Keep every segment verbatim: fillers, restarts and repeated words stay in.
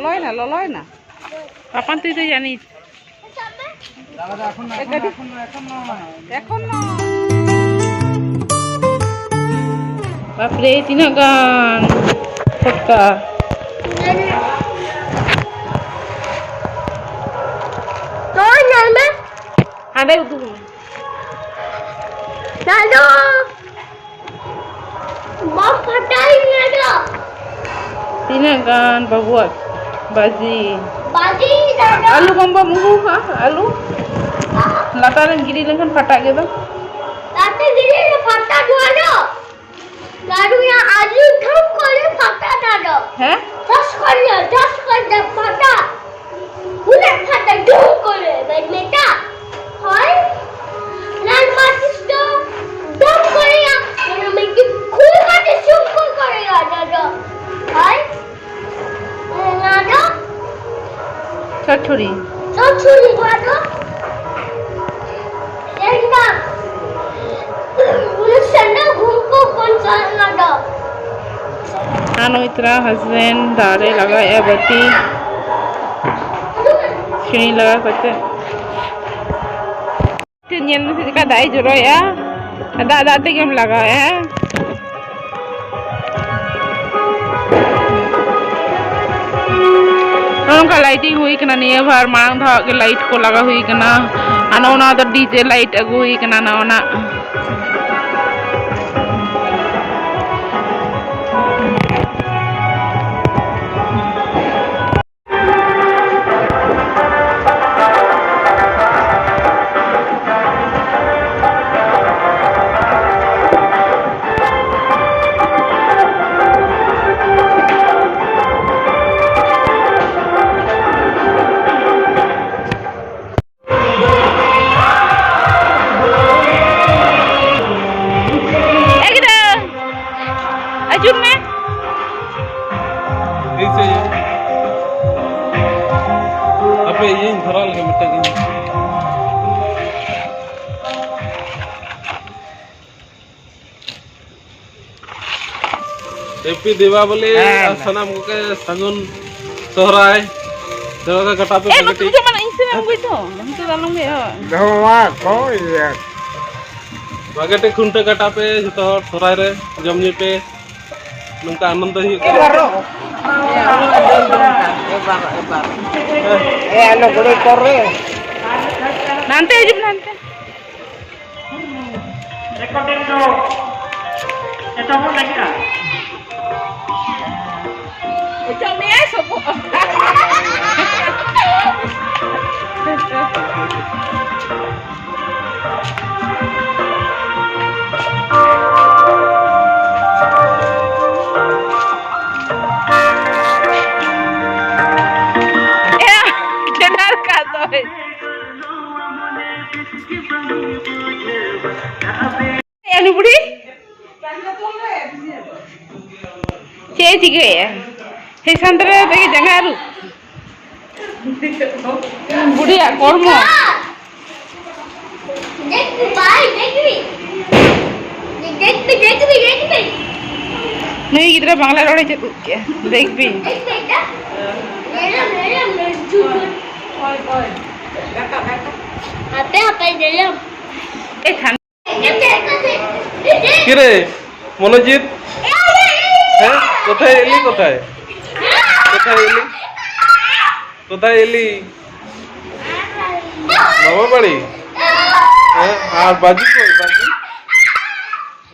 ᱞᱚᱞᱚᱭᱮᱱᱟ, ᱞᱚᱞᱚᱭᱮᱱᱟ᱾ ᱟᱯᱟᱱ ᱛᱤ ᱛᱮ ᱡᱟᱹᱱᱤᱡ᱾ ᱮ, ᱜᱟᱹᱰᱤ᱾ ᱮᱠᱷᱚᱱ ᱱᱚ᱾ ᱵᱟᱯᱨᱮ, ᱛᱤᱱᱟᱹᱜ ᱜᱟᱱ ᱯᱷᱚᱴᱠᱟ᱾ ᱱᱚᱜᱼᱚᱭ ᱧᱮᱞ ᱢᱮ᱾ ᱦᱟᱸᱰᱮ ᱩᱫᱩᱜ ᱢᱮ᱾ ᱫᱟᱫᱩ! ᱵᱟᱢ ᱯᱷᱟᱴᱟᱭᱤᱧ ᱠᱟᱱᱟ ᱫᱚ᱾ ᱛᱤᱱᱟᱹᱜ ᱜᱟᱱ ᱵᱟᱹᱵᱩᱣᱟᱜ ᱵᱟᱡᱤ? ᱵᱟᱡᱤ ᱫᱟᱫᱟ᱾ ᱟᱹᱞᱩ ᱵᱟᱢ ᱵᱟᱢ ᱩᱦᱩ ᱠᱟᱜᱼᱟ? ᱟᱹᱞᱩ ᱞᱟᱛᱟᱨ ᱨᱮᱢ ᱜᱤᱰᱤ ᱞᱮᱱᱠᱷᱟᱱ ᱯᱷᱟᱴᱟᱜ ᱜᱮ ᱫᱚ᱾ ᱞᱟᱛᱟᱨ ᱜᱤᱰᱤ ᱞᱮ ᱯᱷᱟᱴᱟ ᱱᱚᱣᱟ ᱫᱚ᱾ ᱫᱟᱫᱩᱭᱟ ᱟᱹᱞᱩ ᱫᱷᱟᱢ ᱠᱚᱨᱮ ᱯᱷᱟᱴᱟ ᱫᱟᱫᱟ᱾ ᱦᱮᱸ? ᱫᱚᱥ ᱠᱚᱨᱮ, ᱫᱚᱥ ᱠᱚᱨᱮ ᱯᱷᱟᱴᱟ᱾ ᱩᱱᱟᱹᱜ ᱯᱷᱟᱴᱟ ᱫᱷᱩᱢ ᱠᱚᱨᱮ ᱵᱟᱹᱧ ᱢᱮᱛᱟ᱾ ᱦᱳᱭ᱾ ᱞᱟᱞ ᱢᱟᱹᱨᱤᱪ ᱫᱚ ᱫᱚᱢ ᱠᱚᱨᱮᱭᱟ᱾ ᱚᱱᱟ ᱢᱤᱫᱴᱤᱡ ᱠᱷᱩᱞ ᱠᱟᱛᱮ ᱥᱩᱨ ᱠᱚ ᱠᱚᱨᱮᱭᱟ ᱚᱱᱟ ᱫᱚ᱾ ᱦᱳᱭ᱾ ᱚᱱᱟ ᱫᱚ ᱪᱷᱚᱪᱷᱩᱨᱤ᱾ ᱪᱷᱚᱪᱷᱩᱨᱤ ᱱᱚᱣᱟ ᱫᱚ᱾ ᱮᱱᱫᱟ᱾ ᱩᱱᱤ ᱥᱮᱱᱫᱟ ᱜᱷᱩᱢ ᱠᱚ ᱠᱚᱱ ᱥᱟᱞ ᱚᱱᱟ ᱫᱚ᱾ ᱟᱨ ᱱᱩᱭ ᱛᱨᱟ husband ᱫᱟᱜ ᱨᱮ ᱞᱟᱜᱟᱣᱮᱫᱼᱟ ᱵᱟᱹᱛᱤ᱾ ᱪᱷᱤᱲᱤ ᱞᱟᱜᱟᱣ ᱠᱟᱛᱮ᱾ ᱴᱷᱤᱠ ᱧᱮᱞ ᱢᱮᱥᱮ ᱪᱮᱠᱟ ᱫᱟᱜ ᱮ ᱡᱚᱨᱚᱭᱮᱜᱼᱟ᱾ ᱫᱟᱜ ᱫᱟᱜ ᱛᱮᱜᱮᱢ ᱞᱟᱜᱟᱣᱮᱜᱼᱟ, ᱦᱮᱸ? ᱱᱚᱜᱼᱚ ᱱᱚᱝᱠᱟ lighting ᱦᱩᱭ ᱠᱟᱱᱟ ᱱᱤᱭᱟᱹ ᱵᱟᱨ, ᱢᱟᱲᱟᱝ ᱫᱷᱟᱣ ᱜᱮ light ᱠᱚ ᱞᱟᱜᱟᱣ ᱦᱩᱭ ᱠᱟᱱᱟ᱾ ᱟᱨ ᱱᱚᱜᱼᱚ ᱱᱚᱣᱟ ᱫᱚ DJ light ᱟᱹᱜᱩ ᱦᱩᱭ ᱠᱟᱱᱟ, ᱱᱚᱜᱼᱚ ᱱᱟ᱾ ᱮ ᱜᱤᱫᱽᱨᱟᱹ, ᱟᱹᱪᱩᱨ ᱢᱮ᱾ ᱦᱟᱯᱮ, ᱤᱭᱟᱹᱧ ᱫᱷᱚᱨᱟᱣ ᱞᱮᱜᱮ ᱢᱤᱫᱴᱟᱝ ᱤᱧ᱾ Happy ᱫᱤᱣᱟᱞᱤ ᱦᱮᱸ᱾ ᱟᱨ ᱥᱟᱱᱟᱢ ᱠᱚᱜᱮ ᱥᱟᱹᱜᱩᱱ ᱥᱚᱦᱨᱟᱭ᱾ ᱥᱚᱦᱨᱟᱭ ᱠᱟᱴᱟᱣ ᱯᱮ ᱮ, ᱵᱷᱟᱜᱮ ᱴᱷᱤᱠ᱾ ᱵᱟᱝ ᱤᱧ ᱥᱮᱫ ᱮᱢ ᱟᱹᱜᱩᱭ ᱛᱚ᱾ ᱱᱚᱛᱮ ᱫᱚ ᱟᱞᱚᱢ ᱜᱮ, ᱦᱳᱭ᱾ ᱫᱚᱦᱚ ᱢᱟ ᱠᱚ ᱤᱭᱟᱹ᱾ ᱵᱷᱟᱜᱮ ᱴᱷᱤᱠ ᱠᱷᱩᱱᱴᱟᱹᱣ ᱠᱟᱴᱟᱣ ᱯᱮ ᱡᱚᱛᱚ ᱦᱚᱲ ᱥᱚᱦᱨᱟᱭ ᱨᱮ᱾ ᱡᱚᱢ ᱧᱩᱭ ᱯᱮ᱾ ᱱᱚᱝᱠᱟ ᱟᱱᱚᱱᱫᱚ ᱦᱩᱭᱩᱜ ᱠᱟᱱᱟ᱾ ᱮ, ᱟᱞᱚ ᱜᱚᱲᱚ ᱠᱚᱨ ᱨᱮ᱾ ᱱᱟᱱᱛᱮ ᱦᱤᱡᱩᱜ ᱢᱮ, ᱱᱟᱱᱛᱮ᱾ ᱨᱮᱠᱚᱨᱰᱤᱝ ᱫᱚ ᱮᱛᱚᱦᱚᱵ ᱞᱟᱹᱜᱤᱫᱼᱟ᱾ ᱚᱪᱚᱜ ᱢᱮᱭᱟᱭ ᱥᱚᱵᱚᱜ᱾ ᱮᱭᱟ, ᱪᱮᱫᱟᱜ ᱠᱟᱫᱚᱭ? ᱮ ᱱᱩᱭ ᱵᱩᱲᱦᱤ? ᱪᱮᱫ ᱮ ᱪᱤᱠᱟᱹᱭᱮᱫᱼᱟ? ᱦᱮᱡ ᱥᱟᱱᱛᱟᱲ ᱛᱮᱜᱮ ᱡᱟᱸᱜᱟ ᱟᱹᱨᱩᱵ᱾ ᱵᱩᱲᱦᱤᱭᱟᱜ ᱠᱚᱨᱢᱚ᱾ ᱱᱩᱭ ᱜᱤᱫᱽᱨᱟᱹ ᱵᱟᱝᱞᱟ ᱨᱚᱲᱮ ᱪᱮᱫ ᱠᱮᱫᱼᱟ, ᱫᱮᱠᱷ ᱵᱤᱱ᱾ ᱦᱟᱯᱮ, ᱦᱟᱯᱮ, ᱧᱮᱞᱟᱢ᱾ ᱮ ᱠᱷᱟᱱ। কিরে মনোজিৎ? হ্যাঁ, কোথায় এলি, কোথায়? কোথায় এলি? কোথায় এলি? বাবা বাড়ি? হ্যাঁ, আর বাজি কই, বাজি?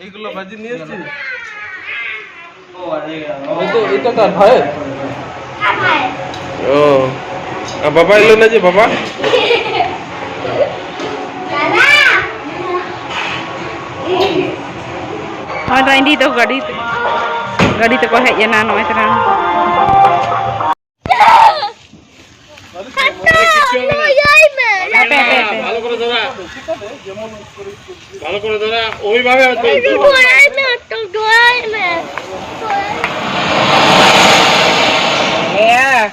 এইগুলো বাজি নিয়ে এসছিস? এটা, এটা কার ভাই? ও, আর বাবা এলো না যে বাবা? ᱱᱚᱜᱼᱚᱭ ᱛᱚᱨᱟ ᱤᱧ ᱫᱤᱫᱤ ᱛᱟᱠᱚ ᱜᱟᱹᱰᱤ ᱛᱮ, ᱜᱟᱹᱰᱤ ᱛᱮᱠᱚ ᱦᱮᱡ ᱮᱱᱟ ᱱᱚᱜᱼᱚᱭ ᱛᱚᱨᱟ᱾ ভালো করে ধরা। ভালো করে ধরা। ওইভাবে হয়তো। হ্যাঁ।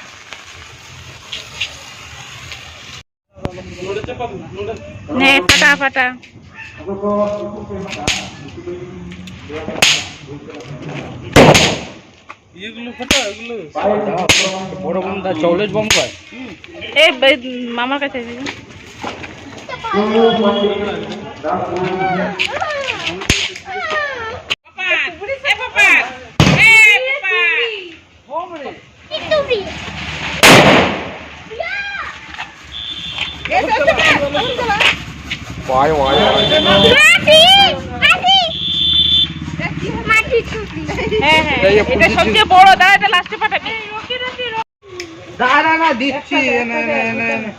নে, ফাটা, ফাটা। এগুলো খেতে, এগুলো। বড় বোন দা চকলেট বম খায়। এই বে-, মামার কাছে আছে। হ্যাঁ, হ্যাঁ, এটা সবচেয়ে বড়। দাঁড়া, এটা লাস্টে পাঠাবি। দাঁড়া না, দিচ্ছি। এনে, এনে, এনে, এনে।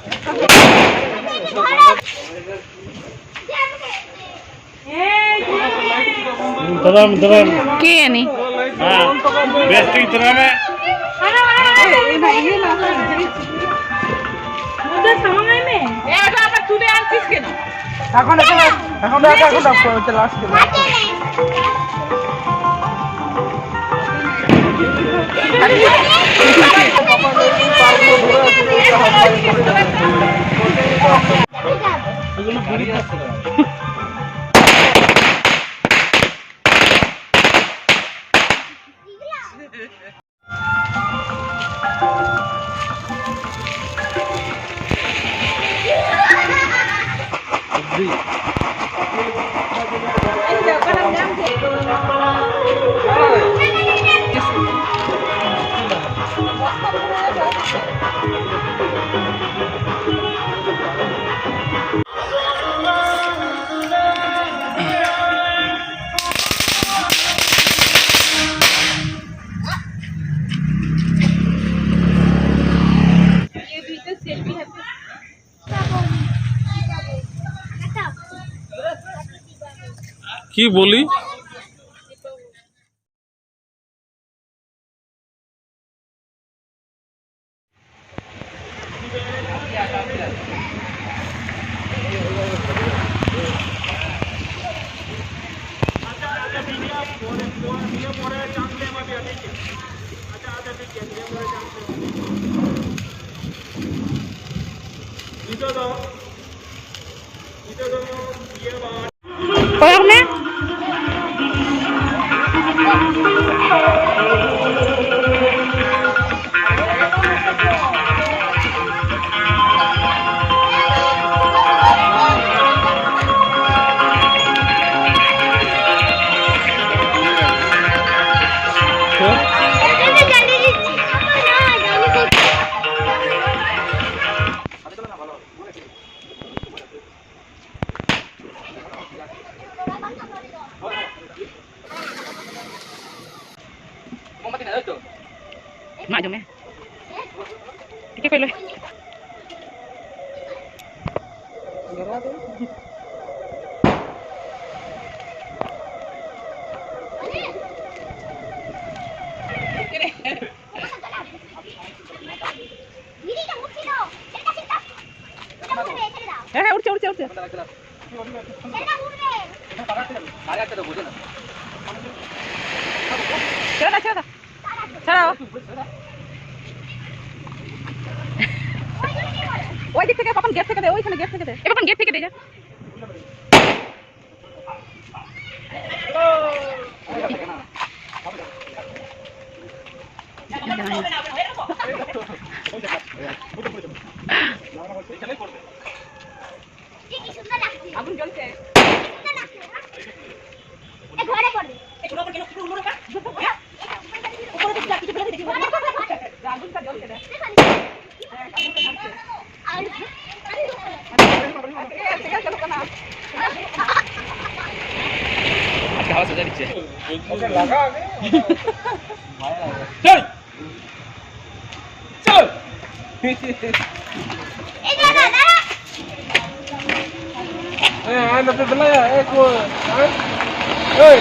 ধরাম, ধরাম। কে জানি? হ্যাঁ, বেশ, তুই ধরামে। এখন, এখন, এখন, এখন, এখন, লাস্ট। কি বলি? ᱠᱚᱭᱚᱜ ᱢᱮ᱾ ᱪᱮᱫ ᱠᱚ ᱞᱟᱹᱭ? ᱦᱮᱸ, ᱦᱮᱸ, ᱩᱲᱪᱮ, ᱩᱲᱪᱮ, ᱩᱲᱪᱮ᱾ ছেড়ে দাও, ছেড়ে দাও। ছাড়াও। ওই দিক থেকে বাপন গেট থেকে দে, ওইখানে গেট থেকে দে। এ বাপন গেট থেকে দে যা। আগুন জ্বলছে। এ, ঘরে পড়বে। এই ঘরে পড়বে, ঘরে পড়বে। উপরে তো কিছু আর কিছু ফেলে দিয়েছি। ঘরে পড়বে, ঘরে। আগুনটা জ্বলছে রে। আজকে হাওয়া সোজা দিচ্ছে। চল। চল। এই যে দাদা। এ, আয় না তো দিলা, এ, কো, আয়। এই।